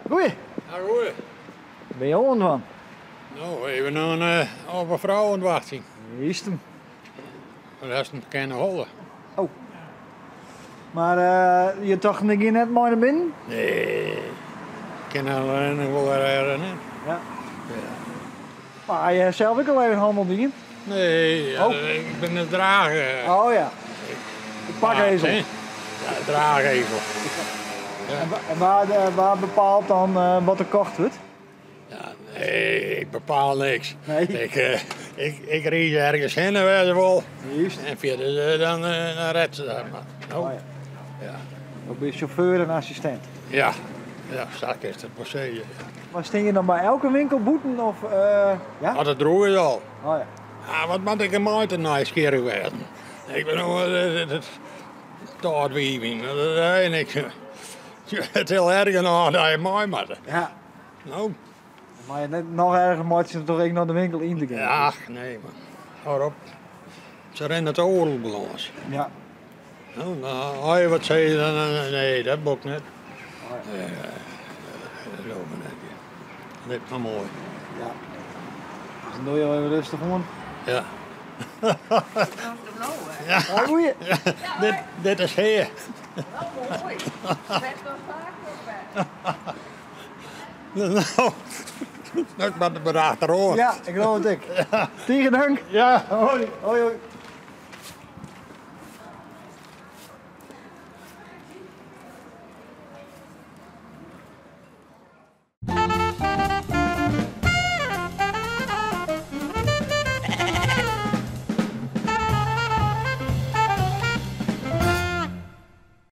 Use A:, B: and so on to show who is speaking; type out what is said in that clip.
A: Goeie.
B: Ja, goeie.
A: Bin je oan dwaan?
B: No, even oan op in frou oan it wachtsjen.
A: Is 'm.
B: Maar dat is in bekende holle.
A: Oh. Mar je tochten ik gean net mei nei binnen?
B: Nee, ik kin allinnich wol wer net.
A: Ja. Mar je ha sels ek al even hannel dien?
B: Nee, ja,
A: Oh.
B: ik bin in draach.
A: Oh ja. De pakezel.
B: Ja, draagezel.
A: En wa bepaalt dan wat der kocht wurdt?
B: Ja, nee, ik bepaal niks.
A: Nee.
B: Ik ried ergens hinne wêr se wol.
A: Juist.
B: En fierder dan redt se dat mar. No.
A: Oh ja.
B: Ja.
A: Dan bin je sjauffeur en assistint.
B: Ja, ja, sa kinst it wol sizze.
A: Mar stean je dan by elke winkel bûten of ja?
B: As it droech is al.
A: Oh ja.
B: Ah, wat moat ik mei te nijsgjirrich wêzen? Ik bin no it wiif yn. Dat is niks. It is al erch genôch dat je mei moatte.
A: Ja.
B: No.
A: Mar je net noch erger meitsje troch ek noch de winkel yn te gean.
B: Ach, nee man. Hâld op. Se rinne it oeral lâns.
A: Ja.
B: No, as je wat sizze, dan nee, dat wol ik net.
A: Oh ja.
B: Nee, dat leau ik net. Lit mar moai.
A: Ja. Dus dan dogge jo even rêstich oan.
B: Ja.
A: Ja. Goeie.
B: Dit, dit is hea.
C: Wel mooi. Best wel vaak nog
B: No, ik moat der mar achteroan.
A: Ja, ik leau it ek. Tige dank.
B: Ja,
A: hoi. Hoi, hoi.